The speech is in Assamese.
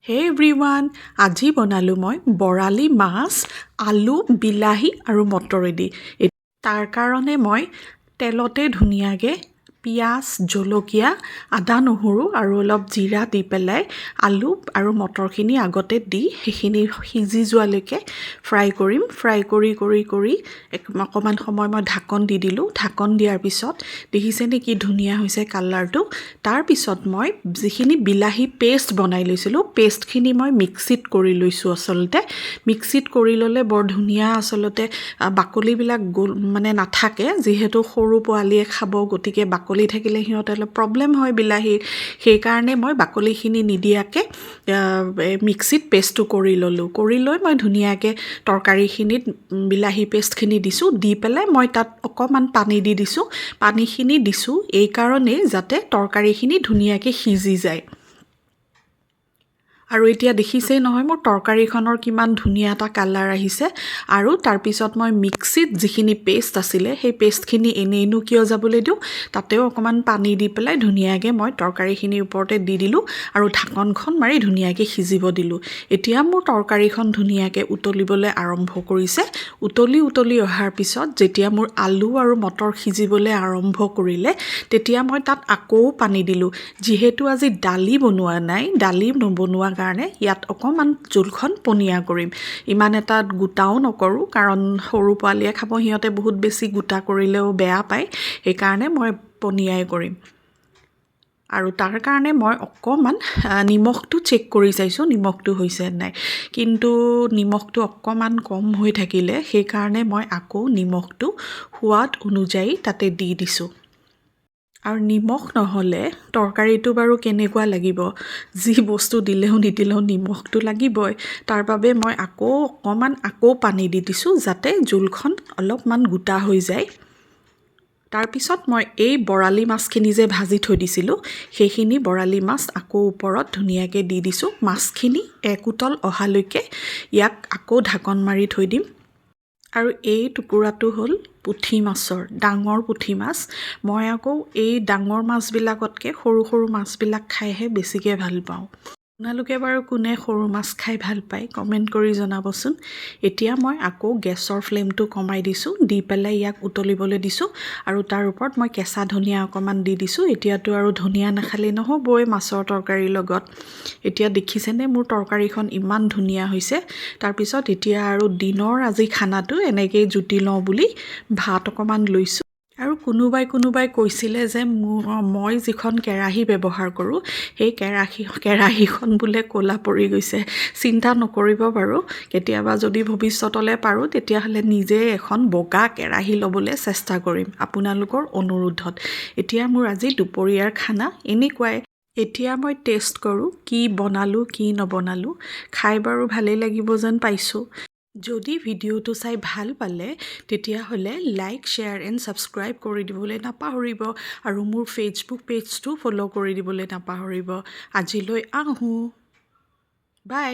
হে এভৰিৱান, আজি বনালোঁ মই বৰালি মাছ আলু, বিলাহী আৰু মটৰেদি। তাৰ কাৰণে মই তেলতে ধুনীয়াকৈ পিঁয়াজ, জলকীয়া, আদা, নহৰু আৰু অলপ জিৰা দি পেলাই আলু আৰু মটৰখিনি আগতে দি সেইখিনি সিজি যোৱালৈকে ফ্ৰাই কৰিম। ফ্ৰাই কৰি কৰি কৰি অকণমান সময় মই ঢাকন দি দিলোঁ। ঢাকন দিয়াৰ পিছত দেখিছেনে কি ধুনীয়া হৈছে কালাৰটো? তাৰপিছত মই যিখিনি বিলাহী পেষ্ট বনাই লৈছিলোঁ, পেষ্টখিনি মই মিক্সিত কৰি লৈছোঁ। আচলতে মিক্সিত কৰি ল'লে বৰ ধুনীয়া, আচলতে বাকলিবিলাক গোল মানে নাথাকে। যিহেতু সৰু পোৱালীয়ে খাব, গতিকে বাকলি থাকিলে সিহঁতে অলপ প্ৰব্লেম হয় বিলাহীৰ। সেইকাৰণে মই বাকলিখিনি নিদিয়াকৈ মিক্সিত পেষ্টটো কৰি ল'লোঁ। কৰি লৈ মই ধুনীয়াকৈ তৰকাৰীখিনিত বিলাহী পেষ্টখিনি দিছোঁ। দি পেলাই মই তাত অকণমান পানী দি দিছোঁ। পানীখিনি দিছোঁ এইকাৰণেই যাতে তৰকাৰীখিনি ধুনীয়াকৈ সিজি যায়। আৰু এতিয়া দেখিছেই নহয়, মোৰ তৰকাৰীখনৰ কিমান ধুনীয়া এটা কালাৰ আহিছে। আৰু তাৰপিছত মই মিক্সিত যিখিনি পেষ্ট আছিলে, সেই পেষ্টখিনি এনেইনো কিয় যাবলৈ দিওঁ? তাতেও অকণমান পানী দি পেলাই ধুনীয়াকৈ মই তৰকাৰীখিনিৰ ওপৰতে দি দিলোঁ আৰু ঢাকনখন মাৰি ধুনীয়াকৈ সিজিব দিলোঁ। এতিয়া মোৰ তৰকাৰীখন ধুনীয়াকৈ উতলিবলৈ আৰম্ভ কৰিছে। উতলি উতলি অহাৰ পিছত যেতিয়া মোৰ আলু আৰু মটৰ সিজিবলৈ আৰম্ভ কৰিলে, তেতিয়া মই তাত আকৌ পানী দিলোঁ। যিহেতু আজি দালি বনোৱা নাই, দালি নবনোৱা কাৰণে ইয়াত অকণমান জোলখন পনীয়া কৰিম। ইমান এটা গোটাও নকৰোঁ, কাৰণ সৰু পোৱালীয়ে খাব, সিহঁতে বহুত বেছি গোটা কৰিলেও বেয়া পায়। সেইকাৰণে মই পনীয়াই কৰিম। আৰু তাৰ কাৰণে মই অকণমান নিমখটো চেক কৰি চাইছোঁ, নিমখটো হৈছে নাই। কিন্তু নিমখটো অকণমান কম হৈ থাকিলে, সেইকাৰণে মই আকৌ নিমখটো সোৱাদ অনুযায়ী তাতে দি দিছোঁ। আৰু নিমখ নহ'লে তৰকাৰীটো বাৰু কেনেকুৱা লাগিব? যি বস্তু দিলেও নিদিলেও নিমখটো লাগিবই। তাৰ বাবে মই আকৌ অকণমান আকৌ পানী দি দিছোঁ, যাতে জোলখন অলপমান গোটা হৈ যায়। তাৰপিছত মই এই বৰালি মাছখিনি যে ভাজি থৈ দিছিলোঁ, সেইখিনি বৰালি মাছ আকৌ ওপৰত ধুনীয়াকৈ দি দিছোঁ। মাছখিনি এক উতল অহালৈকে ইয়াক আকৌ ঢাকন মাৰি থৈ দিম। আৰু এই টুকুৰাটো হ'ল পুঠি মাছৰ, ডাঙৰ পুঠি মাছ। মই আকৌ এই ডাঙৰ মাছবিলাকতকৈ সৰু সৰু মাছবিলাক খাইহে বেছিকৈ ভাল পাওঁ। আপোনালোকে বাৰু কোনে সৰু মাছ খাই ভাল পায়, কমেণ্ট কৰি জনাবচোন। এতিয়া মই আকৌ গেছৰ ফ্লেমটো কমাই দিছোঁ। দি পেলাই ইয়াক উতলিবলৈ দিছোঁ আৰু তাৰ ওপৰত মই কেঁচা ধনিয়া অকণমান দি দিছোঁ। এতিয়াতো আৰু ধনিয়া নাখালে নহ'বই মাছৰ তৰকাৰীৰ লগত। এতিয়া দেখিছেনে, মোৰ তৰকাৰীখন ইমান ধুনীয়া হৈছে? তাৰপিছত এতিয়া আৰু দিনৰ আজি খানাটো এনেকেই জুতি লওঁ বুলি ভাত অকণমান লৈছোঁ। আৰু কোনোবাই কোনোবাই কৈছিলে যে মই যিখন কেৰাহী ব্যৱহাৰ কৰোঁ, সেই কেৰাহীখন বোলে ক'লা পৰি গৈছে। চিন্তা নকৰিব বাৰু, কেতিয়াবা যদি ভৱিষ্যতলৈ পাৰোঁ, তেতিয়াহ'লে নিজে এখন বগা কেৰাহী ল'বলৈ চেষ্টা কৰিম আপোনালোকৰ অনুৰোধত। এতিয়া মোৰ আজি দুপৰীয়াৰ খানা এনেকুৱাই। এতিয়া মই টেষ্ট কৰোঁ, কি বনালোঁ কি নবনালোঁ। খাই বাৰু ভালেই লাগিব যেন পাইছোঁ। যদি ভিডিঅ'টো চাই ভাল পালে, তেতিয়াহ'লে লাইক, শ্বেয়াৰ এণ্ড ছাবস্ক্ৰাইব কৰি দিবলৈ নাপাহৰিব আৰু মোৰ ফেচবুক পেজটো ফ'ল' কৰি দিবলৈ নাপাহৰিব। আজিলৈ আহোঁ, বাই।